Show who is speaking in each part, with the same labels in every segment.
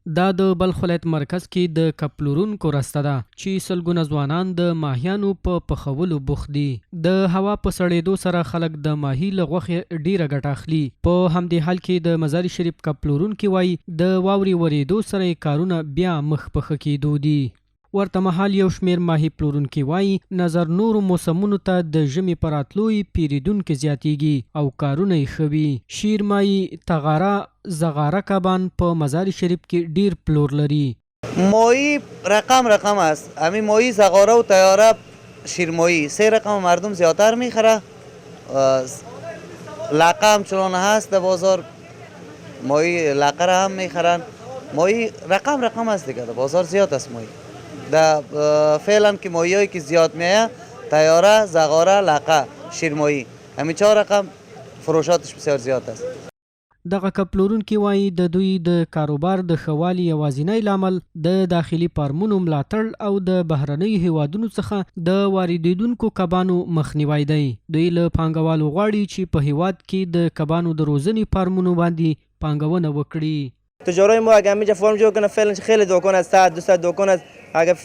Speaker 1: دا د بلخ ولایت مرکز کې د کب پلورونکو رسته ده چې سلګونه ځوانان د ماهیانو په پخولو بوخت دي. د هوا په سړېدو سره خلک د ماهي له غوښې ډېره ګټه اخلي. په همدې حال کې د مزار شریف کب پلورونکي وايي، د واورې ورېدو سره یې کارونه بیا مخ په ښه کېدو دي. ورته مهال یو شمېر ماهي پلورونکي وايي، نظر نورو موسمونو ته د ژمي په راتلو یې پېرېدونکي زیاتېږي او کارونه یې ښه وي. شیر ماهي، تغاره، زغاره کبان په مزار شریف کې ډېر پلور لري.
Speaker 2: ماهی رقم رقم است همی ماهی زغاره و طیاره شیر ماهی سه رقم مردم زیادتر میخره لقه همچنان هست در بازار ماهی لقه را هم میخرن ماهی رقم رقم است دیگه در بازار زیاد است ماهی در فعلا که ماهی هایی که زیاد میایه طیاره زغاره لقه شیر ماهی همین چهار رقم فروشاتش بسیار زیاد است.
Speaker 1: دغه کب پلورونکي وايي، د دوی د کاروبار د ښه والي یوازینی لامل د داخلي فارمونو ملاتړ او د بهرنیو هېوادونو څخه د واردېدونکو کبانو مخنیوی دی. دوی له پانګوالو غواړي چې په هېواد کې د کبانو د روزنې فارمونو باندې پانګونه وکړي.
Speaker 3: تجارای ما اگه همیجا فارم جور کنه فعلا خیلی دکان است 100 200 دکان است اگه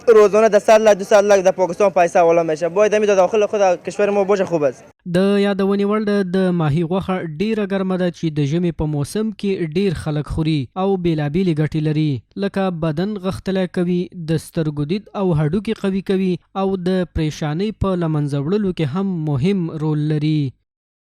Speaker 3: روزانه ده 100 لک 200 لک در پاکستان پیسه والا میشه باید همی داخل خود کشور ما باشه خوب است.
Speaker 1: د یادونې وړ ده، د ماهي غوښه ډېره ګرمه ده چې د ژمي په موسم کې ډېر خلک خوري او بېلابېلې ګټې لري، لکه بدن غښتلی کوي، د سترګو دید او هډوکي قوي کوي او د پرېشانۍ په له منځه وړلو کې هم مهم رول لري.